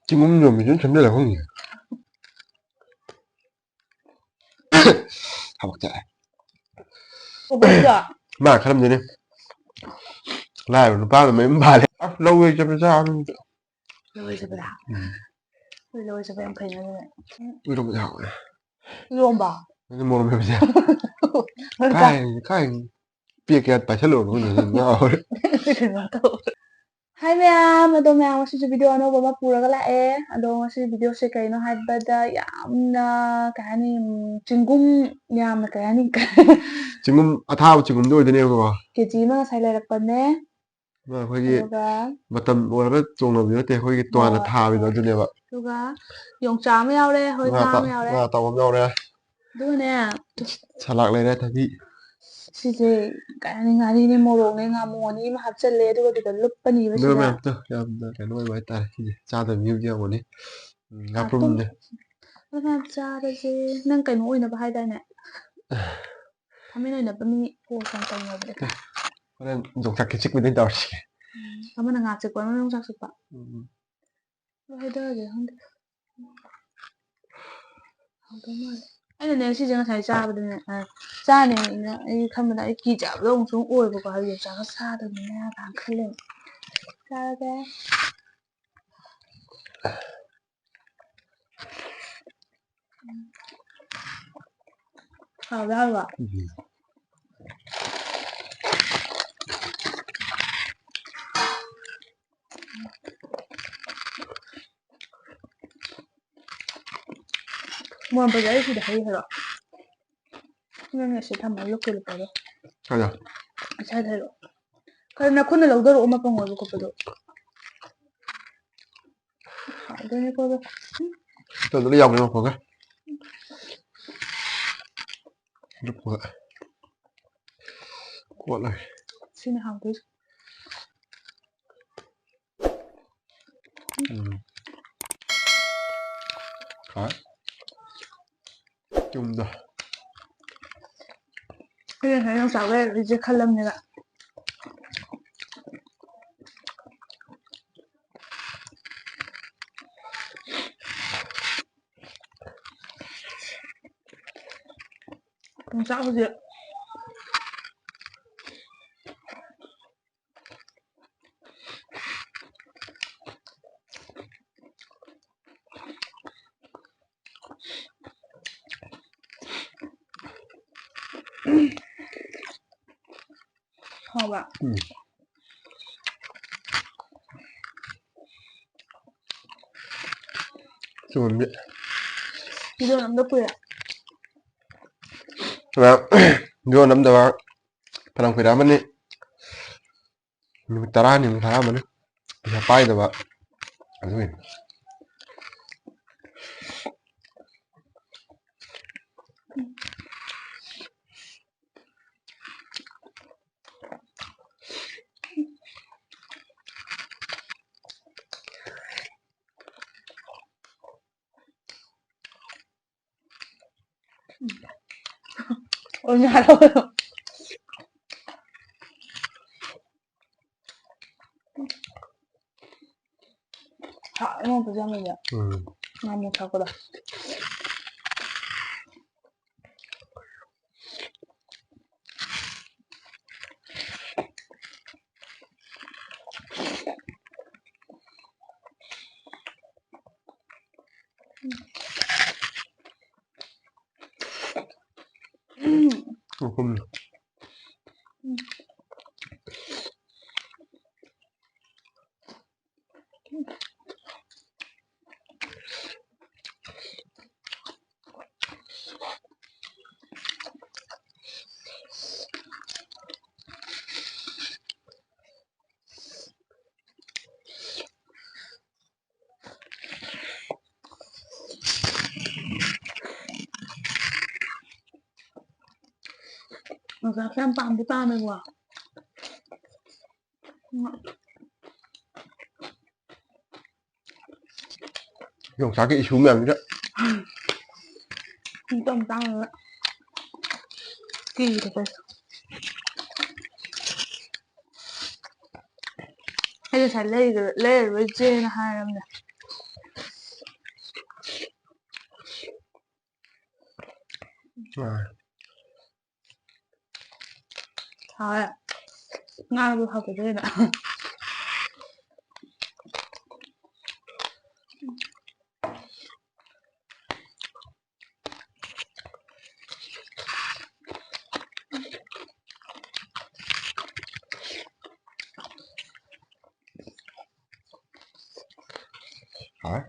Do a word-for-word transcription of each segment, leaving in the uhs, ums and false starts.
ꯆꯤꯡꯒꯨꯝ ꯌꯣꯟꯕꯤꯁꯨ ꯑꯗꯨꯝ ꯁꯦꯝꯖꯤꯜꯂ ꯈꯪꯗꯦ꯫ ꯊꯕꯛ ꯆꯠꯂꯦ꯫ ꯃꯥ ꯈꯜꯂꯝꯗꯣꯏꯅꯦ꯫ ꯂꯥꯏꯔꯕ ꯅꯨꯄꯥ ꯑꯃ ꯃꯌꯨꯝ ꯄꯥꯜꯂꯦ꯫ ꯑꯁ, ꯂꯧ ꯌꯩ ꯆꯠꯄ ꯆꯥꯕ ꯅꯨꯃꯤꯠꯇ꯫ ꯂꯧ ꯌꯩ ꯆꯠꯄꯗ? ꯎꯝ꯫ ꯍꯣꯏ, ꯂꯧ ꯌꯩ ꯆꯠꯄ ꯌꯥꯝ ꯐꯩꯅ ꯑꯗꯨꯅꯦ꯫ ꯏꯔꯣꯝꯕ ꯌꯥꯎꯋꯦ꯫ ꯏꯔꯣꯝꯕ? ꯅꯪꯗꯤ ꯃꯣꯔꯣꯛ ꯃꯦꯠꯄꯁꯦ? ꯀꯥꯏ, ꯀꯥꯏ? ꯄꯦꯛ ꯀꯌꯥ ꯄꯥꯏꯁꯜꯂꯨꯔꯕ ꯈꯪꯗꯦ, ꯉꯥꯎꯔꯦ꯫ ꯀꯩꯅꯣ ꯇꯧꯔꯦ꯫ ꯍꯥꯏ ꯃꯌꯥꯝ, ꯑꯗꯣ ꯃꯌꯥꯝ ꯉꯁꯤꯁꯨ video ꯑꯅꯧꯕ ꯑꯃ ꯄꯨꯔꯒ ꯂꯥꯛꯑꯦ꯫ ꯑꯗꯣ ꯉꯁꯤ videoꯁꯦ ꯀꯩꯅꯣ ꯍꯥꯏꯕꯗ ꯌꯥꯝꯅ, ꯀꯩ ꯍꯥꯏꯅꯤ, ꯎꯝ, ꯆꯤꯡꯒꯨꯝ ꯌꯥꯝꯅ, ꯀꯩ ꯍꯥꯏꯅꯤ? ꯆꯤꯡꯒꯨꯝ, ꯑꯊꯥꯕ ꯆꯤꯡꯒꯨꯝꯗꯤ ꯑꯣꯏꯗꯣꯏꯅꯦꯕꯀꯣ꯫ KG ꯑꯃ ꯉꯁꯥꯏ ꯂꯩꯔꯛꯄꯅꯦ꯫ ꯑꯗꯨꯒ ꯑꯩꯈꯣꯏꯒꯤ ꯑꯗꯨꯒ ꯃꯇꯝ ꯑꯣꯏꯔꯒ ꯆꯣꯡꯅꯕꯗꯤ ꯅꯠꯇꯦ, ꯑꯩꯈꯣꯏꯒꯤ ꯇꯣꯉꯥꯟꯅ ꯍꯣꯏ, ꯊꯥꯕꯤꯗꯣ ꯍꯣꯏ꯫ ꯑꯗꯨꯅꯦꯕ꯫ ꯑꯗꯨꯒ ꯌꯣꯡꯆꯥꯛ ꯑꯃ ꯌꯥꯎꯔꯦ, ꯍꯣꯏ, ꯉꯥ ꯉꯥ ꯑꯇꯥꯎ-, ꯑꯃ ꯌꯥꯎꯔꯦ꯫ ꯉꯥ ꯑꯇꯥꯎꯕ ꯑꯃ ꯌꯥꯎꯔꯦ꯫ ꯑꯗꯨꯒꯅꯦ, ꯁꯂꯥꯛ ꯂꯩꯔꯦ, ꯊꯕꯤ꯫ ꯁꯤꯁꯦ ꯀꯩ ꯍꯥꯏꯅꯤ, ꯉꯥꯔꯤꯅꯦ, ꯃꯣꯔꯣꯛꯅꯦ, ꯉꯥꯃꯨ ꯑꯅꯤ ꯑꯃ ꯍꯥꯞꯆꯜꯂꯦ, ꯑꯗꯨꯒ ꯑꯗꯨꯗ ꯂꯨꯞꯄꯅꯤꯕ ꯑꯗꯨꯒ ꯁꯤꯗ꯫ ꯃꯌꯥꯝꯗꯣ ꯌꯥꯝꯅ ꯀꯩꯅꯣ ꯑꯣꯏꯕ ꯍꯥꯏꯇꯥꯔꯦ꯫ ꯁꯤꯁꯦ ꯆꯥꯗꯕ ꯃꯤꯕꯨꯗꯤ ꯌꯥꯎꯔꯝꯒꯅꯤ꯫ ꯎꯝ, ꯉꯥꯄ꯭ꯔꯨꯝ-, ꯉꯥꯄ꯭ꯔꯨꯝꯅꯦ꯫ ꯑꯗꯨ ꯃꯌꯥꯝ ꯆꯥꯔꯁꯦ꯫ ꯅꯪ ꯀꯩꯅꯣ ꯑꯣꯏꯅꯕ ꯍꯥꯏꯗꯥꯏꯅꯦ? ꯊꯥꯃꯦꯟ ꯑꯣꯏꯅꯕ ꯃꯤ ꯄꯣꯁ ꯌꯥꯝ ꯇꯧꯅꯕꯅꯦ꯫ ꯍꯣꯔꯦꯟ ꯌꯣꯡꯆꯥꯛꯀꯤ ꯆꯤꯛꯄꯗꯩ ꯇꯧꯔꯁꯤ꯫ ꯎꯝ, ꯑꯃꯅ ꯉꯥ ꯆꯤꯛꯄ, ꯑꯃꯅ ꯌꯣꯡꯆꯥꯛ ꯆꯤꯛꯄ꯫ ꯎꯝ꯫ ꯂꯣꯏ ꯍꯥꯏꯗꯔꯒꯦ ꯈꯪꯗꯦ꯫ ꯍꯥꯎꯗꯧ ꯃꯥꯜꯂꯦ꯫ ꯑꯩꯅꯅꯦ, ꯁꯤꯁꯦ ꯉꯁꯥꯏ ꯆꯥꯕꯗꯅꯦ, ꯑ, ꯆꯥꯅꯦꯅ ꯑꯩ ꯈꯟꯕꯗ ꯑꯩ ꯀꯤꯖꯕꯗꯣ ꯑꯃꯨꯛ ꯁꯨꯝ ꯑꯣꯏꯕꯀꯣ, ꯍꯥꯏꯗꯤ ꯌꯣꯡꯆꯥꯛꯀ ꯆꯥꯗꯕꯅꯤꯅ ꯀꯥꯏꯅ ꯈꯜꯂꯦꯕ꯫ ꯆꯥꯔꯒꯦ꯫ ꯍꯥꯎꯕ꯭ꯔꯥ, ꯍꯥꯎꯕ꯭ꯔꯥ? ꯎꯝ꯫ ꯃꯣꯔꯣꯛ ꯕꯖꯥꯔ ꯁꯤꯗ ꯍꯩ ꯍꯥꯏꯔꯣ? ꯅꯪꯅ ꯁꯤ ꯊꯝꯃꯣ, ꯂꯨꯞꯀꯦ ꯂꯨꯞꯄꯗꯣ꯫ ꯀꯥꯏꯗ? ꯉꯁꯥꯏꯗ ꯍꯥꯏꯔꯛꯑꯣ꯫ ꯈꯔ ꯅꯈꯨꯠꯅ ꯂꯧꯊꯔꯛꯑꯣ, ꯃꯄꯪ ꯑꯣꯏꯕ ꯈꯣꯠꯄꯗꯣ꯫ ꯍꯥꯎꯗꯣꯏꯅꯤꯀꯣ ꯑꯗꯣ꯫ ꯇꯧꯗꯣꯏꯅꯤ, ꯌꯥꯎꯕꯅꯦ, ꯃꯄꯪꯒ꯫ ꯂꯨꯞꯄꯒ꯫ ꯀꯣꯠꯂꯒ꯫ ꯁꯤꯅ ꯍꯥꯎꯗꯣꯏꯁꯦ꯫ ꯎꯝ꯫ ꯍꯣꯏ꯫ ꯆꯨꯝꯗꯣ꯫ ꯑꯩꯅ ꯉꯁꯥꯏ ꯌꯣꯡꯆꯥꯛ ꯂꯩꯔꯨꯔꯤꯁꯦ ꯈꯜꯂꯝꯅꯦꯕ꯫ ꯆꯥꯛ ꯍꯧꯖꯤꯛ꯫ ꯍꯥꯎꯕ꯫ ꯎꯝ꯫ ꯆꯨꯝꯃꯤ꯫ ꯚꯤꯗꯤꯑꯣ ꯅꯝꯗ ꯀꯨꯏꯔꯦ꯫ ꯉꯔꯥꯡ ꯚꯤꯗꯤꯑꯣ ꯅꯝꯗꯕ ꯐꯅꯌꯥꯝ ꯀꯨꯏꯔꯛꯑꯃꯅꯤ꯫ ꯅꯨꯃꯤꯠ ꯇꯔꯥꯅꯤꯃꯨꯛ ꯐꯥꯔꯝꯃꯅꯤ ꯄꯩꯁꯥ ꯄꯥꯏꯗꯕ꯫ ꯑꯗꯨꯒꯤꯅꯤ꯫ ꯑꯣꯏꯅ ꯍꯥꯏꯔꯛꯑꯣ꯫ ꯊꯥꯎ ꯑꯃ ꯄꯤꯖꯃꯤꯗ꯫ ꯎꯝ꯫ ꯉꯥꯃꯨ ꯊꯥꯛꯄꯗꯣ꯫ ꯎꯝ꯫ ꯌꯣꯡꯆꯥꯛꯁꯦ ꯌꯥꯝ ꯄꯥꯝꯗꯤ ꯄꯥꯝꯃꯦꯕꯀꯣ꯫ ꯌꯣꯡꯆꯥꯛꯀꯤ ꯏꯁꯨ ꯃꯌꯥꯝꯁꯤꯗ꯫ ꯏꯇꯣꯝ ꯇꯥꯡꯉꯒ ꯀꯤꯔꯦ ꯑꯩꯈꯣꯏꯁꯨ꯫ ꯑꯩ ꯉꯁꯥꯏ ꯂꯩꯔ-, ꯂꯩꯔꯔꯣꯏꯁꯦꯅ ꯍꯥꯏꯔꯕꯅꯦ꯫ ꯑꯥ꯫ ꯍꯥꯎꯋꯦ꯫ ꯉꯥꯗꯣ ꯍꯥꯎꯇꯗꯣꯏꯅ꯫ ꯍꯥꯎꯋꯦ꯫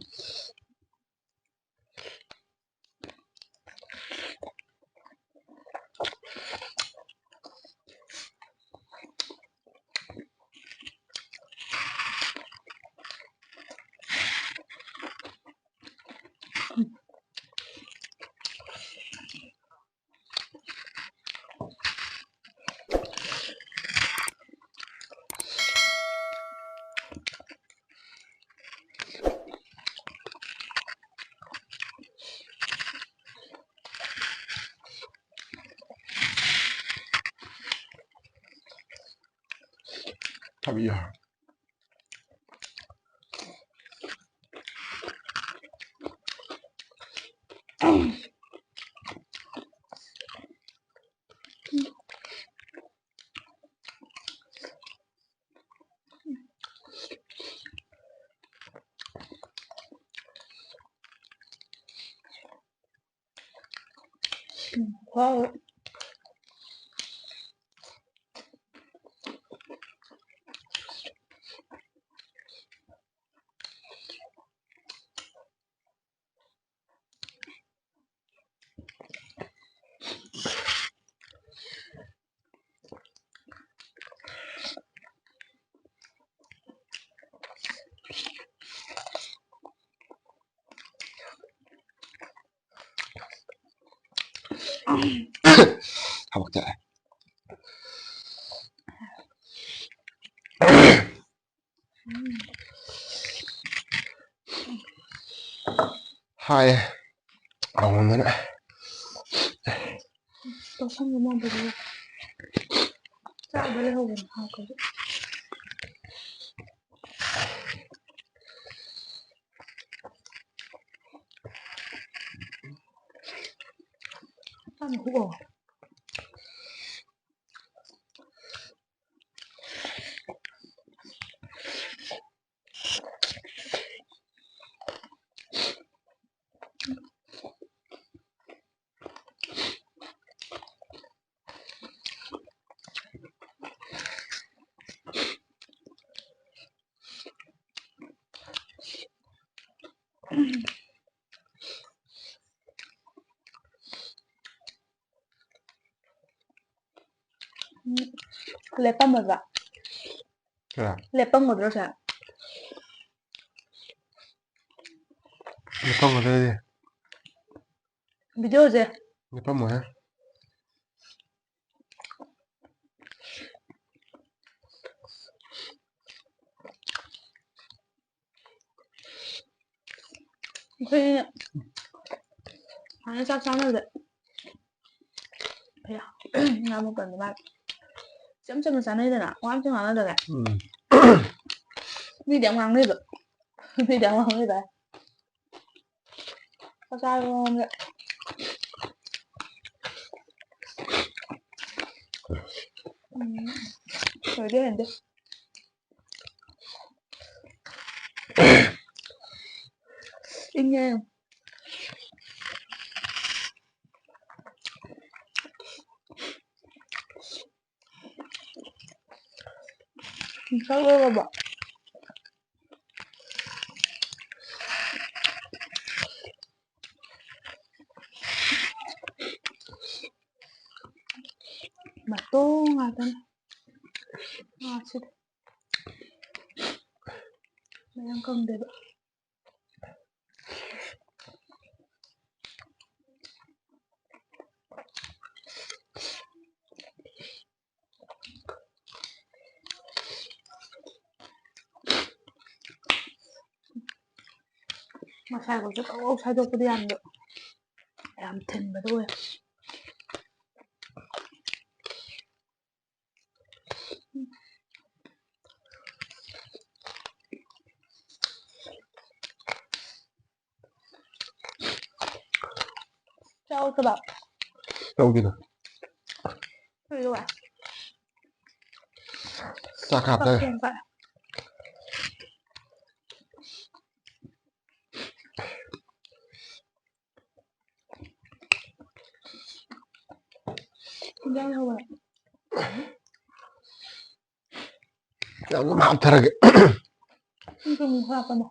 ꯊꯕꯤ ꯍꯥꯎ꯫ ꯎꯝ, ꯈꯨꯍꯥꯎ꯫ ꯊꯕꯛ ꯆꯠꯂꯦ꯫ ꯍꯥꯏ꯫ ꯑꯃꯨꯟꯕꯅ꯫ ꯇꯣꯠꯁꯟꯕ ꯃꯥꯟꯕꯗꯨꯗ ꯆꯥꯕ ꯂꯩꯍꯧꯕꯅꯤ ꯍꯥꯎꯇꯕ꯫ ꯆꯥꯅ ꯍꯨꯛꯑꯣ꯫ ꯎꯝ, ꯂꯦꯞꯄꯝꯃꯕ? ꯀꯌꯥ? ꯂꯦꯞꯄꯝꯒꯗ꯭ꯔꯣ ꯁꯦ? ꯂꯦꯞꯄꯝꯒꯗ꯭ꯔꯗꯤ? ꯚꯤꯗꯤꯑꯣꯁꯦ? ꯂꯦꯞꯄꯝꯃꯣꯏꯍꯦ꯫ ꯑꯩꯈꯣꯏ ꯍꯥꯟꯅ ꯆꯥꯛ ꯆꯥꯅꯕꯗ ꯉꯥ ꯃꯄꯟꯗꯣ ꯃꯥ ꯏꯆꯝ ꯆꯝꯅ ꯆꯥꯅꯩꯗꯅ, ꯋꯥ ꯑꯝꯇ ꯉꯥꯡꯅꯗꯒꯩ꯫ ꯎꯝ꯫ ꯃꯤꯗꯤ ꯌꯥꯝ ꯉꯥꯡꯅꯩꯕ꯫ ꯃꯤꯗꯤ ꯌꯥꯝ ꯉꯥꯡꯅꯩ ꯚꯥꯏ꯫ ꯆꯥꯛ ꯆꯥꯔꯕꯣ? ꯎꯝ꯫ ꯂꯣꯏꯗꯤ ꯍꯦꯟꯗꯦ꯫ ꯏꯪꯉꯦ꯫ ꯆꯥꯛ ꯂꯣꯏꯔꯕꯣ? ꯃꯇꯣꯡ ꯉꯥꯛꯇꯅꯦ ꯉꯥꯁꯤꯗꯤ꯫ ꯃꯌꯥꯝ ꯀꯪꯗꯦꯕ꯫ ꯉꯁꯥꯏꯒꯁꯨ ꯀꯛ ꯀꯛ ꯁꯥꯏꯗꯣꯛꯄꯗꯤ ꯌꯥꯝꯗ ꯌꯥꯝ ꯊꯤꯟꯕꯗꯣ ꯑꯣꯏ꯫ ꯆꯥꯎ ꯀꯕꯥ꯫ ꯇꯧꯗꯦꯗ꯫ ꯀꯩꯗꯧꯕ? ꯆꯥꯛ ꯍꯥꯞꯇꯔꯦ꯫ ꯀꯛꯆꯦꯡ ꯀꯥꯏ꯫ ꯏꯟꯖꯥꯡ ꯍꯥꯎꯕ꯭ꯔꯥ? ꯌꯥꯝ ꯑꯗꯨꯝ ꯍꯥꯞꯊꯔꯒꯦ꯫ ꯁꯨꯝ ꯁꯨꯝ ꯍꯥꯞꯄꯅꯦ꯫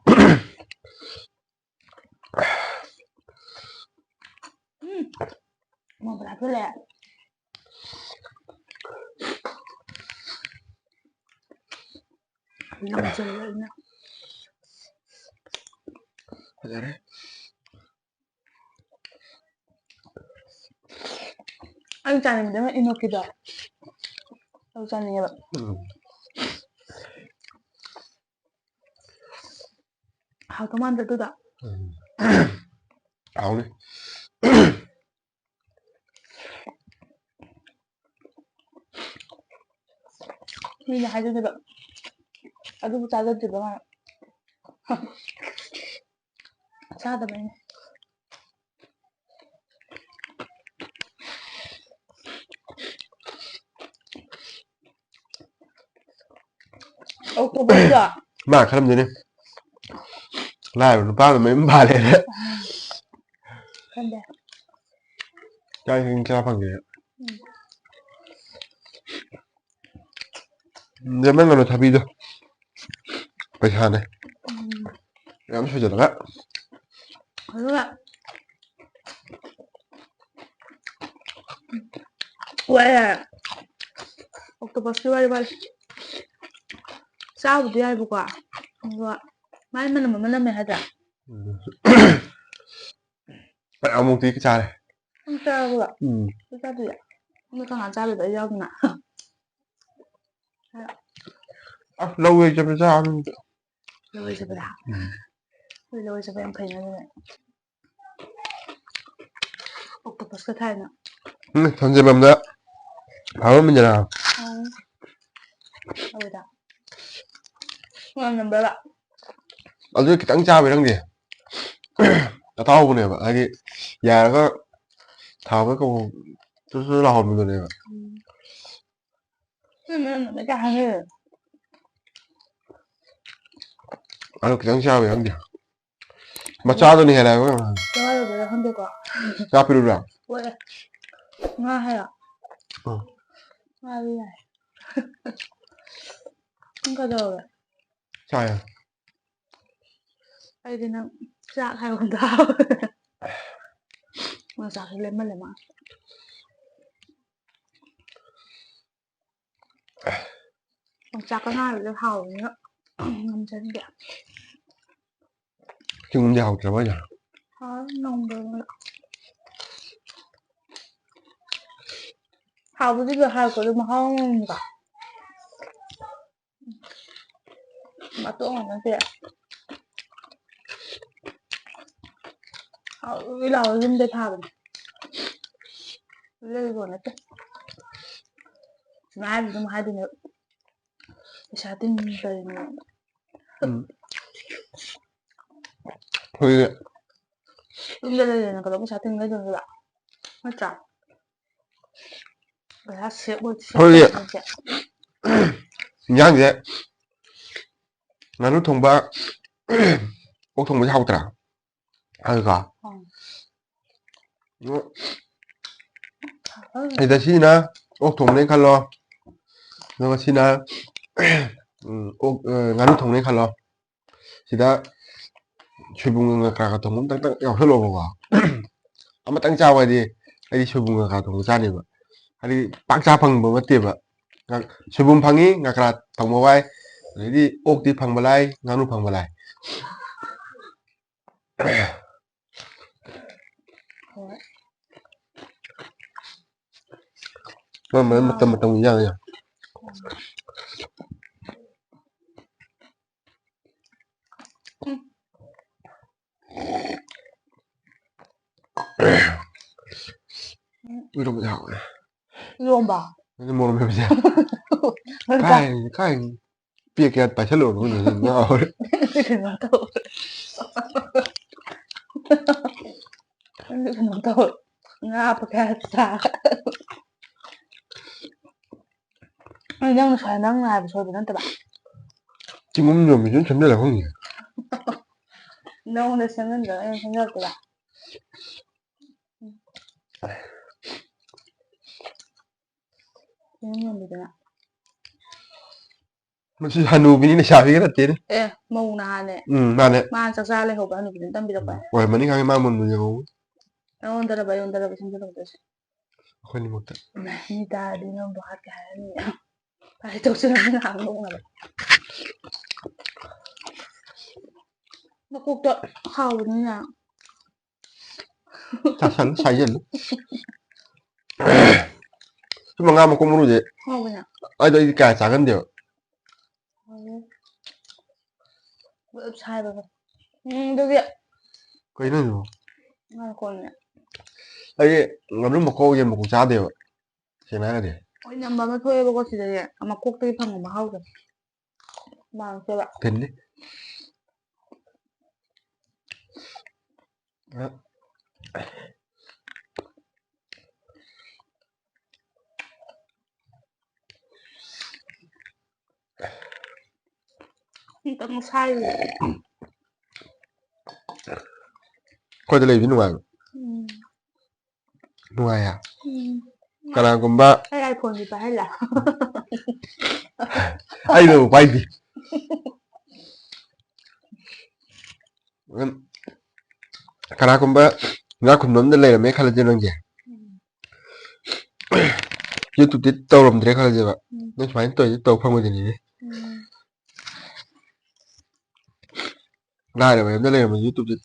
ꯆꯥꯁꯤꯜꯂꯦ꯫ ꯅꯝꯁꯤꯜꯂꯦ ꯑꯩꯅ꯫ ꯐꯖꯔꯦ꯫ ꯑꯩ ꯆꯥꯅꯤꯡꯕꯗꯤ ꯑꯃ ꯏꯅꯣꯛꯀꯤꯗꯣ꯫ ꯑꯗꯨ ꯆꯥꯅꯤꯡꯉꯦꯕ꯫ ꯎꯝ꯫ ꯍꯥꯎꯗꯧ ꯃꯥꯟꯗ꯭ꯔ ꯑꯗꯨꯗꯣ? ꯎꯝ꯫ ꯍꯥꯎꯅꯤ꯫ ꯃꯤꯅ ꯍꯥꯏꯗꯣꯏꯅꯦꯕ, "ꯑꯗꯨꯕꯨ ꯆꯥꯖꯗ꯭ꯔꯤꯕ ꯃꯥꯅ?" ꯆꯥꯗꯕꯩꯅꯦ꯫ Octopus ꯇꯣ꯫ ꯃꯥ ꯈꯜꯂꯝꯗꯣꯏꯅꯦ, "ꯂꯥꯏꯔꯕ ꯅꯨꯄꯥ ꯑꯃ ꯃꯌꯨꯝ ꯄꯥꯜꯂꯦꯅ"꯫ ꯈꯟꯗꯦ꯫ ꯆꯥꯛ ꯏꯁꯤꯡ ꯆꯥ ꯐꯪꯗꯦ꯫ ꯎꯝ꯫ ꯂꯦꯃꯟꯒꯅꯨ ꯊꯕꯤꯗꯣ꯫ ꯄꯩꯁꯥꯅꯦ꯫ ꯎꯝ꯫ ꯌꯥꯝ ꯁꯣꯏꯖꯜꯂꯒ꯫ ꯑꯗꯨꯒ ꯋꯥꯔꯦ꯫ Octopus ꯀꯤ ꯋꯥꯔꯤ ꯋꯥꯔꯦ꯫ ꯆꯥꯕꯨꯗꯤ ꯌꯥꯏꯕꯀꯣ꯫ ꯑꯗꯨꯒ ꯃꯥꯏ ꯃꯅꯝ ꯑꯃ ꯅꯝꯃꯦ ꯍꯥꯏꯗ꯭ꯔꯥ? ꯎꯝ꯫ ꯑꯃꯨꯛꯇꯤ ꯆꯥꯔꯦ꯫ ꯅꯪ ꯆꯥꯔꯕꯣ? ꯎꯝ꯫ ꯑꯩ ꯆꯥꯗ꯭ꯔꯤꯌꯦ꯫ ꯑꯗꯣ ꯀꯅꯥ ꯆꯥꯗꯣꯏꯕ? ꯑꯩ ꯌꯥꯎꯗꯅ꯫ ꯑꯁ, ꯂꯧ ꯌꯩ ꯆꯠꯄꯗ ꯆꯥꯕꯅꯤꯗ꯫ ꯂꯧ ꯌꯩ ꯆꯠꯄꯗ? ꯎꯝ꯫ ꯑꯩꯈꯣꯏ ꯂꯧ ꯌꯩ ꯆꯠꯄ ꯌꯥꯝ ꯐꯩꯅ ꯑꯗꯨꯅꯦ꯫ Octopus ꯀ ꯊꯥꯏꯅ꯫ ꯎꯝ, ꯊꯝꯖꯤꯜꯂꯝꯗ ꯐꯥꯔꯝꯃꯤꯗꯅ꯫ ꯎꯝ꯫ ꯍꯥꯎꯋꯦꯗ꯫ ꯃꯅꯝ ꯅꯝꯕ꯭ꯔꯕ? ꯑꯗꯨ ꯈꯤꯇꯪ ꯆꯥꯕꯩ ꯈꯪꯗꯦ꯫ ꯑꯇꯥꯎꯕꯅꯦꯕ, ꯍꯥꯏꯗꯤ ꯌꯥꯏꯔꯒ ꯊꯥꯎꯗ ꯀꯕꯣꯛ ꯆꯨ ꯆꯨ ꯂꯥꯎꯍꯟꯕꯗꯨꯅꯦꯕ꯫ ꯎꯝ꯫ ꯅꯣꯏ ꯃꯅꯝ ꯅꯝꯃꯦ ꯀꯥꯏ ꯍꯥꯏꯅꯩ꯫ ꯑꯗꯨ ꯈꯤꯇꯪ ꯆꯥꯕꯩ ꯈꯪꯗꯦ꯫ ꯃꯆꯥꯗꯨꯅ ꯍꯦꯜꯂꯦ ꯍꯥꯏꯕ ꯀꯩꯅꯣ ꯍꯥꯏ꯫ ꯆꯥꯔꯨꯕꯩꯔꯥ ꯈꯪꯗꯦꯀꯣ꯫ ꯆꯥ ꯄꯤꯔꯨꯕ꯭ꯔꯥ? ꯍꯣꯏ꯫ ꯉꯥ ꯍꯥꯏꯔꯣ? ꯑꯥ꯫ ꯉꯥꯗꯤ ꯌꯥꯏ꯫ ꯅꯪ ꯀꯩꯗꯧꯔꯒꯦ? ꯆꯥꯏ꯫ ꯑꯩꯗꯤ ꯅꯪ ꯆꯥꯛ ꯍꯥꯏꯕꯒꯨꯝ ꯇꯧꯔꯦ꯫ ꯅꯪ ꯆꯥꯛꯁꯨ ꯂꯦꯝꯃꯜꯂꯦ ꯃꯥ꯫ ꯌꯣꯡꯆꯥꯛꯀ ꯉꯥꯏꯕꯗꯣ ꯍꯥꯎꯕꯅꯤꯅ ꯉꯝꯖꯗꯦ꯫ ꯆꯤꯡꯒꯨꯝꯗꯤ ꯍꯥꯎꯇ꯭ꯔꯕ ꯍꯥꯏꯁꯦ? ꯍꯥꯎ ꯅꯧꯕꯅꯤꯅ꯫ ꯍꯥꯎꯕꯗꯤ ꯂꯣꯏ ꯍꯥꯎꯀꯣ ꯑꯗꯨ ꯃꯍꯥꯎ ꯑꯃꯅꯤꯀꯣ꯫ ꯃꯇꯣꯛ ꯉꯥꯛ ꯅꯠꯇꯦ꯫ ꯍꯥꯎ ꯂꯥꯎ ꯌꯨꯝꯗ ꯊꯥꯕꯅꯦ꯫ ꯂꯩꯕ ꯅꯠꯇꯦ꯫ ꯁꯨꯃꯥꯏ ꯍꯥꯏꯕꯗꯤ ꯑꯗꯨꯝ ꯍꯥꯏꯗꯣꯏꯅꯦ꯫ ꯄꯩꯁꯥ ꯇꯤꯡ ꯀꯔꯤꯅꯣ꯫ ꯎꯝ꯫ ꯑꯩꯈꯣꯏꯒꯤ ꯌꯨꯝꯗ ꯂꯩꯔꯦꯅ ꯀꯩꯗꯧ ꯄꯩꯁꯥ ꯇꯤꯡ ꯂꯩꯗꯣꯏꯅꯣꯕ? ꯅꯠꯇ꯭ꯔꯥ? ꯄꯩꯁꯥ ꯁꯦꯞ ꯑꯣꯏ ꯁꯦꯞ ꯍꯣꯏ꯫ ꯑꯣꯏ ꯄꯣꯠꯁꯦ꯫ ꯏꯟꯖꯥꯡꯁꯦ ꯉꯥꯅꯨ ꯊꯣꯡꯕ, ꯑꯣꯛ ꯊꯣꯡꯕꯁꯦ ꯍꯥꯎꯇ꯭ꯔꯥ? ꯍꯥꯎꯋꯤꯀꯣ? ꯎꯝ꯫ ꯑꯗꯣ ꯁꯤꯗ ꯁꯤꯅ ꯑꯣꯛ ꯊꯣꯡꯕꯅꯦ ꯈꯜꯂꯣ, ꯑꯗꯨꯒ ꯁꯤꯅ ꯎꯝ, ꯑꯣꯛ, ꯑ, ꯉꯥꯅꯨ ꯊꯣꯡꯕꯅꯦ ꯈꯜꯂꯣ꯫ ꯁꯤꯗ ꯁꯣꯏꯕꯨꯝꯒ ꯉꯀ꯭ꯔꯥꯒ ꯊꯣꯡꯕ ꯑꯃꯇꯪ ꯌꯥꯎꯁꯜꯂꯣꯕꯀꯣ꯫ ꯑꯃꯇꯪ ꯆꯥꯎ ꯍꯥꯏꯗꯤ, ꯑꯩꯗꯤ ꯁꯣꯏꯕꯨꯝ ꯉꯀ꯭ꯔꯥ ꯊꯣꯡꯕ ꯆꯥꯅꯦꯕ꯫ ꯍꯥꯏꯗꯤ ꯄꯥꯛ ꯆꯥ ꯐꯪꯕ ꯅꯠꯇꯦꯕ꯫ ꯉ-, ꯁꯣꯏꯕꯨꯝ ꯐꯪꯉꯤ, ꯉꯀ꯭ꯔꯥ ꯊꯣꯡꯕ ꯋꯥꯏ, ꯑꯗꯩꯗꯤ ꯑꯣꯛꯇꯤ ꯐꯪꯕ ꯂꯥꯏ, ꯉꯥꯅꯨ ꯐꯪꯕ ꯂꯥꯏ꯫ ꯍꯣꯏ꯫ ꯃꯥ ꯃꯥ ꯃꯇꯝ ꯃꯇꯝꯒꯤ ꯏꯟꯖꯥꯡ ꯏꯟꯖꯥꯡ꯫ ꯏꯔꯣꯝꯕ ꯌꯥꯎꯋꯦ꯫ ꯏꯔꯣꯝꯕ꯫ ꯑꯗꯨ ꯃꯣꯔꯣꯛ ꯃꯦꯠꯄꯁꯦ꯫ ꯀꯥꯏ, ꯀꯥꯏ ꯄꯦꯛꯀꯦ ꯄꯥꯏꯁꯜꯂꯨꯔꯕ ꯈꯪꯗꯦ, ꯉꯥꯎꯔꯦ꯫ ꯀꯩꯅꯣ ꯇꯧ-, ꯀꯩꯅꯣ ꯇꯧ-, ꯉꯥ ꯄꯦꯛꯀꯦꯠ ꯆꯥ-, ꯑꯩ ꯅꯪ ꯉꯁꯥꯏ ꯅꯪꯅ ꯍꯥꯏꯕ ꯁꯣꯏꯕ ꯅꯠꯇꯕ? ꯆꯤꯡꯒꯨꯝ ꯌꯣꯟꯕꯤꯗꯨꯅ ꯁꯦꯝꯖꯜꯂ ꯈꯪꯗꯦ꯫ ꯅꯉꯣꯟꯗ ꯁꯦꯝꯖꯟꯗ꯭ꯔꯒ ꯑꯩꯅ ꯁꯦꯝꯖꯜꯂꯛꯇꯣꯏꯕ? ꯆꯤꯡꯒꯨꯝ ꯌꯣꯟꯕꯤꯗꯨꯅ꯫ ꯃꯁꯤ ꯍꯅꯨꯕꯤꯅꯤ, ꯂꯩꯁꯥꯕꯤꯒ ꯅꯠꯇꯦꯅꯦ꯫ ꯑꯦ, ꯃꯧ ꯅꯍꯥꯅꯦ꯫ ꯎꯝ, ꯃꯥꯅꯦ꯫ ꯃꯥꯅ ꯆꯥꯛ ꯆꯥ ꯂꯩꯍꯧꯕ ꯍꯅꯨꯕꯤꯗꯨꯅ ꯇꯝꯕꯤꯔꯛꯄ꯫ ꯑꯣꯏꯔꯝꯃꯅꯤ ꯈꯪꯉꯦ, ꯃꯥ ꯃꯨꯟꯅ ꯌꯦꯡꯍꯧ꯫ ꯑꯩꯉꯣꯟꯗꯔꯕ, ꯑꯩꯉꯣꯟꯗꯔꯕ ꯁꯦꯝꯖꯜꯂꯛꯇꯣꯏꯁꯦ? ꯑꯩꯈꯣꯏꯅꯤꯃꯛꯇ꯫ ꯃꯤ ꯇꯥꯔꯗꯤ ꯅꯪꯕꯨ ꯍꯥꯠꯀꯦ ꯍꯥꯏꯔꯅꯤ꯫ ꯀꯥꯏ ꯇꯧꯁꯤꯔ ꯉꯥꯏꯍꯥꯛ ꯅꯣꯛꯅꯕ꯫ ꯃꯀꯣꯛꯇꯣ ꯍꯥꯎꯕꯅꯤꯅ꯫ ꯆꯥꯁꯜꯂꯨ, ꯁꯥꯏꯖꯜꯂꯨ꯫ ꯁꯨꯝꯕ ꯉꯥ ꯃꯀꯣꯛ ꯃꯔꯨꯁꯦ ꯍꯥꯎꯕꯅꯦ꯫ ꯑꯩꯗꯣ ꯑꯩꯗꯤ ꯀꯌꯥ ꯆꯥꯒꯟꯗꯦꯕ꯫ ꯍꯥꯎꯋꯦ꯫ ꯄꯨꯂꯞ ꯁꯥꯏꯕꯒ꯫ ꯎꯝ, ꯑꯗꯨꯗꯤ ꯀꯩꯅꯣ ꯍꯥꯏꯁꯤꯕꯣ? ꯉꯥꯏꯈꯣꯅꯦ꯫ ꯑꯩꯗꯤ ꯉꯥꯅꯨ ꯃꯀꯣꯛ, ꯌꯦꯟ ꯃꯀꯣꯛ ꯆꯥꯗꯦꯕ, ꯁꯦꯡꯅ ꯍꯥꯏꯔꯒꯗꯤ꯫ ꯑꯣꯏꯅꯝꯕ ꯑꯃ ꯊꯣꯛꯑꯦꯕꯀꯣ ꯁꯤꯗꯗꯤ꯫ ꯃꯀꯣꯛꯇꯒꯤ ꯐꯪꯕ ꯃꯍꯥꯎꯗꯣ꯫ ꯃꯥꯡꯁꯦꯕ꯫ ꯐꯤꯟꯅꯤ꯫ ꯑꯝꯇꯪ ꯁꯥꯏꯌꯨ꯫ ꯑꯩꯈꯣꯏꯗ ꯂꯩꯕꯗꯤ ꯅꯨꯡꯉꯥꯏꯕ꯫ ꯎꯝ꯫ ꯅꯨꯡꯉꯥꯏꯌꯦ꯫ ꯎꯝ꯫ ꯀꯅꯥꯒꯨꯝꯕ ꯑꯩ iPhone ꯁꯦ ꯄꯥꯏꯍꯜꯂ꯫ ꯑꯩꯅꯕꯨ ꯄꯥꯏꯗꯦ꯫ ꯎꯝ, ꯀꯅꯥꯒꯨꯝꯕ ꯏꯅꯥꯛ ꯈꯨꯟꯕ ꯑꯝꯗ ꯂꯩꯔꯝꯃꯦ ꯈꯜꯂꯁꯦ ꯅꯪꯁꯦ꯫ ꯎꯝ꯫ YouTube ꯇꯤ ꯇꯧꯔꯝꯗ꯭ꯔꯦ ꯈꯜꯂꯁꯦꯕ꯫ ꯎꯝ꯫ ꯅꯪ ꯁꯨꯃꯥꯏꯅ ꯇꯧꯔꯗꯤ ꯇꯧ ꯐꯪꯉꯣꯏꯗꯣꯏꯅꯤꯅꯦ꯫ ꯎꯝ꯫ ꯂꯥꯏꯔꯕ ꯑꯝꯗ ꯂꯩꯔꯝꯃꯦ YouTube ꯇꯤ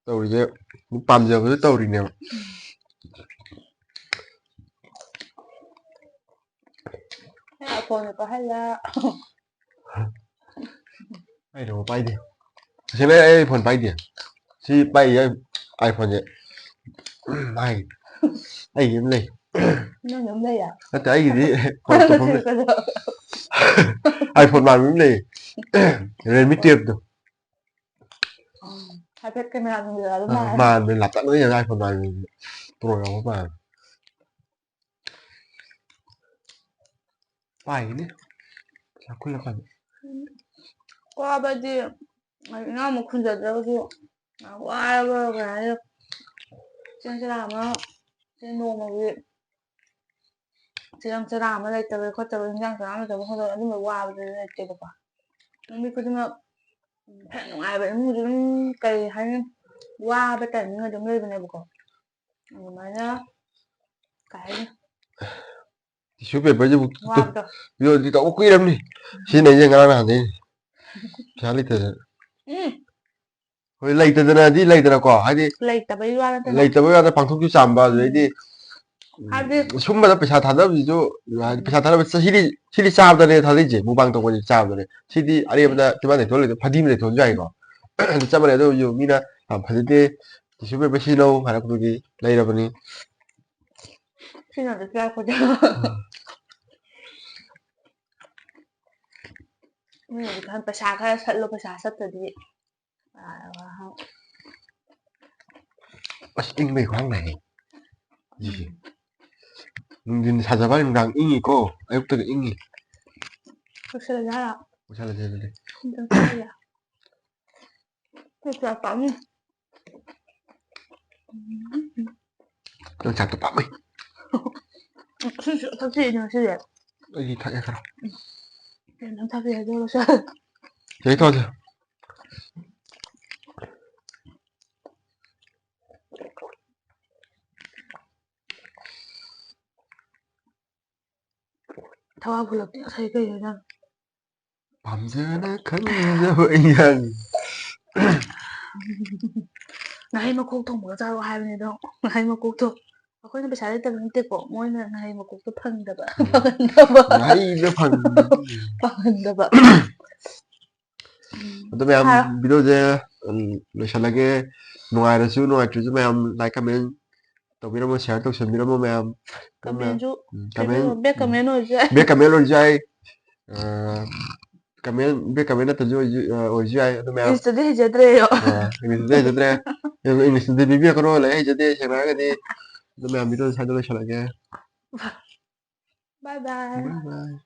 ꯇꯧꯔꯤꯁꯦ꯫ ꯄꯥꯝꯖꯕꯗ ꯇꯧꯔꯤꯅꯦꯕ꯫ ꯑꯩ iPhone ꯁꯦ ꯄꯥꯏꯍꯜꯂ꯫ ꯑꯩꯅꯕꯨ ꯄꯥꯏꯗꯦ꯫ ꯇꯁꯦꯡꯅ ꯑꯩ iPhone ꯄꯥꯏꯗꯦ꯫ ꯁꯤ ꯄꯥꯏꯔꯤꯁꯦ iPhone ꯁꯦ꯫ ꯎꯝ, ꯃꯥꯏ꯫ ꯑꯩꯒꯤ ꯑꯃ ꯂꯩ꯫ ꯅꯪ ꯑꯗꯨꯝ ꯂꯩꯔ? ꯅꯠꯇꯦ, ꯑꯩꯒꯤꯗꯤ phone ꯑꯇꯣꯞꯄ ꯑꯃ ꯂꯩ꯫ iPhone ꯃꯥꯟꯕ ꯑꯃ ꯂꯩ꯫ Realme twelve ꯇꯣ꯫ ꯎꯝ꯫ ꯍꯥꯏꯐꯦꯠ camera ꯗꯨꯝ ꯑꯗꯨꯝ ꯑ, ꯃꯥꯜꯂꯦ꯫ ꯃꯥꯟꯕꯅꯦ, ꯂꯥꯞꯇꯛꯅ ꯌꯦꯡꯉꯒ iPhone ꯃꯥꯟꯕꯅꯦ꯫ Pro ꯌꯥꯎꯕ ꯃꯥꯟꯕꯅꯦ꯫ ꯄꯥꯏꯒꯤꯅꯤ꯫ ꯆꯥꯛꯈꯨꯝ ꯂꯩꯀꯥꯏꯗ꯫ ꯋꯥꯕꯗꯤ ꯏꯅꯥꯎꯃ ꯈꯨꯟꯖꯗ꯭ꯔꯒꯁꯨ ꯋꯥꯔꯕ ꯀꯩ ꯍꯥꯏꯅꯤ, ꯆꯦꯡ ꯆꯔꯥ ꯑꯃ, ꯆꯦꯡ ꯅꯣꯡꯃꯒꯤ ꯆꯦꯡ ꯆꯔꯥ ꯑꯃ ꯂꯩꯇꯕ ꯈꯣꯠꯇꯕ, ꯏꯟꯖꯥꯡ ꯆꯔꯥ ꯑꯃ ꯂꯩꯇꯕ ꯈꯣꯠꯇꯕ ꯑꯗꯨꯝꯕ ꯋꯥꯕꯗꯨꯗꯤ ꯂꯩꯇꯦꯕꯀꯣ꯫ ꯅꯨꯃꯤꯠ ꯈꯨꯗꯤꯡꯃꯛ ꯐꯅ ꯅꯨꯡꯉꯥꯏꯕ ꯏꯃꯨꯡꯁꯨ ꯑꯗꯨꯝ ꯀꯩ ꯍꯥꯏꯅꯤ, ꯋꯥꯕ timing ꯑꯗꯨꯝ ꯂꯩꯕꯅꯦꯕꯀꯣ꯫ ꯑꯗꯨꯃꯥꯏꯅ ꯀꯩ ꯍꯥꯏꯅꯤ, Tissue paperꯁꯤꯕꯨ ꯋꯥꯕꯗꯣ꯫ ꯌꯣꯟꯗꯤ ꯇꯧꯕ ꯀꯨꯏꯔꯝꯅꯤ꯫ ꯁꯤꯖꯤꯟꯅꯩꯁꯦ ꯉꯔꯥꯡ ꯅꯍꯥꯟꯗꯩꯅꯤ꯫ ꯄꯩꯁꯥ ꯂꯩꯇꯗꯅ꯫ ꯎꯝ ꯍꯣꯏ, ꯂꯩꯇꯗꯅꯗꯤ ꯂꯩꯗꯅꯀꯣ, ꯍꯥꯏꯗꯤ ꯂꯩꯇꯕꯩ ꯋꯥ ꯅꯠꯇꯅ꯫ ꯂꯩꯇꯕ ꯌꯥꯗ ꯄꯥꯡꯊꯣꯛꯁꯨ ꯆꯥꯝꯕ, ꯑꯗꯨꯗꯩꯗꯤ ꯍꯥꯏꯗꯤ ꯁꯨꯝꯕꯗ ꯄꯩꯁꯥ ꯊꯥꯗꯕꯁꯤꯁꯨ, ꯍꯥꯏꯗꯤ ꯄꯩꯁꯥ ꯊꯥꯗꯕ ꯁꯤꯗꯤ, ꯁꯤꯗꯤ ꯆꯥꯕꯗꯅꯦ ꯊꯥꯗꯩꯁꯦ, ꯃꯨꯛꯕꯥꯡ ꯇꯧꯕꯁꯦ ꯆꯥꯕꯗꯅꯦ꯫ ꯁꯤꯗꯤ ꯑꯔꯦꯝꯕꯗ ꯆꯤꯝꯕꯥꯟ ꯂꯩꯊꯣꯛ ꯂꯩꯊꯣꯛ, ꯐꯗꯤꯃ ꯂꯩꯊꯣꯛꯑꯁꯨ ꯌꯥꯏꯀꯣ꯫ ꯑꯗꯨ ꯆꯞ ꯃꯥꯟꯅꯩ꯫ ꯑꯗꯨ ꯑꯣꯏꯔꯁꯨ ꯃꯤꯅ ꯌꯥꯝ ꯐꯖꯗꯦ, tissue paper ꯁꯤꯖꯤꯟꯅꯧ ꯍꯥꯏꯔꯛꯄꯗꯨꯒꯤ ꯂꯩꯔꯕꯅꯤ꯫ ꯁꯤꯅꯗꯤ ꯆꯥꯔꯛꯄꯗ꯫ ꯃꯤ ꯍꯧꯖꯤꯛꯀꯥꯟ ꯄꯩꯁꯥ ꯈꯔ ꯁꯠꯂꯣ, ꯄꯩꯁꯥ ꯁꯠꯇꯗꯤ꯫ ꯑꯁ, ꯏꯪꯕꯩ ꯈ꯭ꯋꯥꯡ ꯅꯥꯏꯌꯦ꯫ ꯁꯤꯁꯦ꯫ ꯅꯨꯡꯊꯤꯟ ꯁꯥꯖꯕ, ꯅꯨꯡꯗꯥꯡ ꯏꯪꯉꯤꯀꯣ, ꯑꯌꯨꯛꯇꯒ ꯏꯪꯉꯤ꯫ ꯂꯣꯏꯁꯤꯜꯂꯁꯦ ꯍꯥꯏꯔꯣ? ꯂꯣꯏꯁꯤꯜꯂꯁꯦ ꯑꯗꯨꯗꯤ꯫ ꯑꯝꯇꯪ ꯆꯥꯒꯦ꯫ ꯑꯩ ꯆꯥꯛ ꯄꯥꯝꯃꯤ꯫ ꯅꯪ ꯆꯥꯛꯇꯣ ꯄꯥꯝꯃꯤ꯫ ꯁꯤꯁꯨ ꯊꯛꯆꯤꯅꯦ ꯉꯁꯤꯗꯤ꯫ ꯑꯩꯗꯤ ꯊꯛꯑꯦ ꯈꯔ꯫ ꯀꯩꯅꯣ ꯊꯛꯆꯤ ꯍꯥꯏꯗꯣ ꯂꯣꯏꯁꯤꯜꯂꯦ꯫ ꯆꯦ ꯊꯣꯛꯑꯁꯦ꯫ ꯊꯋꯥ ꯐꯨꯜꯂꯛꯇꯦ ꯉꯁꯥꯏ ꯀꯩꯅꯣ ꯅꯪ꯫ ꯄꯥꯝꯖꯅ ꯈꯟꯖꯕ ꯏꯟꯖꯥꯡ꯫ ꯉꯥꯍꯩ ꯃꯀꯣꯛ ꯊꯣꯡꯕꯒ ꯆꯥꯔꯛꯑꯣ ꯍꯥꯏꯕꯅꯦ ꯑꯗꯣ, ꯉꯥꯍꯩ ꯃꯀꯣꯛꯇꯣ ꯑꯩꯈꯣꯏꯅ ꯄꯩꯁꯥ ꯂꯩꯇꯕ ꯅꯠꯇꯦꯀꯣ, ꯃꯣꯏꯅ ꯉꯥꯍꯩ ꯃꯀꯣꯛꯇꯣ ꯐꯪꯗꯕ꯫ ꯎꯝ꯫ ꯐꯪꯍꯟꯗꯕ꯫ ꯉꯥꯍꯩꯗꯣ ꯐꯪꯗꯕ꯫ ꯐꯪꯍꯟꯗꯕ꯫ ꯑꯗꯣ ꯃꯌꯥꯝ, ꯍꯥ꯫ ꯚꯤꯗꯤꯑꯣꯁꯦ, ꯎꯝ, ꯂꯣꯏꯁꯤꯜꯂꯒꯦ꯫ ꯅꯨꯡꯉꯥꯏꯔꯁꯨ ꯅꯨꯡꯉꯥꯏꯇ꯭ꯔꯁꯨ ꯃꯌꯥꯝ like, comment ꯇꯧꯕꯤꯔꯝꯃꯣ, share ꯇꯧꯁꯟꯕꯤꯔꯝꯃꯣ ꯃꯌꯥꯝ꯫ Commentꯁꯨ ꯎꯝ, comment, ꯄꯤꯕꯤꯔꯝꯃꯣ꯫ Back comment ꯑꯣꯏꯔꯁꯨ ꯌꯥꯏ꯫ Back comment ꯑꯣꯏꯔꯁꯨ ꯌꯥꯏ꯫ ꯑ, comment, back comment ꯅꯠꯇ꯭ꯔꯁꯨ ꯑꯣꯏꯁꯨ, ꯑ, ꯑꯣꯏꯁꯨ ꯌꯥꯏ꯫ ꯑꯗꯣ ꯃꯌꯥꯝ, Englishꯇꯗꯤ ꯍꯩꯖꯗ꯭ꯔꯦꯌꯣ꯫ ꯑ, Englishꯇꯗꯤ ꯍꯩꯖꯗ꯭ꯔꯦ꯫ Englishꯇꯗꯤ ꯄꯤꯕꯤꯔꯛꯀꯅꯣ, ꯂꯥꯏꯔꯤꯛ ꯍꯩꯖꯗꯦ, ꯁꯦꯡꯅ ꯍꯥꯏꯔꯒꯗꯤ꯫ ꯑꯗꯣ ꯃꯌꯥꯝ, ꯚꯤꯗꯤꯑꯣ ꯁ꯭ꯋꯥꯏꯗ ꯂꯣꯏꯁꯤꯜꯂꯒꯦ꯫ Bye bye꯫ Bye bye꯫